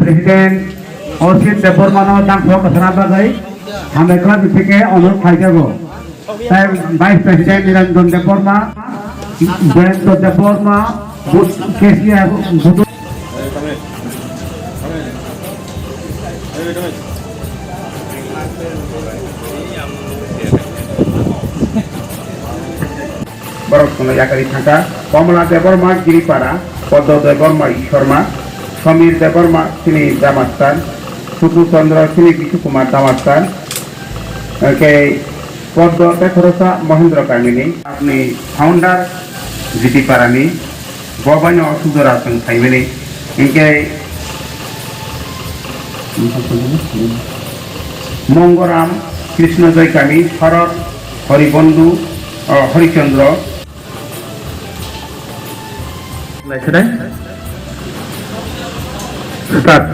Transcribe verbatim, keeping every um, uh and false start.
President Osit Debbarmano tangthok kwthwna bagwi hambai kwlai thike onurok khlaijago. Tai Vice President Niranjan Debbarma, Jayanta Debbarma, Bu-, K C R Budu. Borok songno yakari thangkha, Komla Debbarma Giripara, Poddo Debbarma Ishorma, Samir Debbarma chini damastar, Suku Chandra chini Bishu Kumar damastar, hwnkhe Poddo Tekhorosa Mohendra Kamini, apni founder Jiti Parani, bo baino Sujora chwng phaimani, hwnkhe Mongoram, Krishna Joy Kami, Sharad, Horibondhu, oh, Horichandra. Start.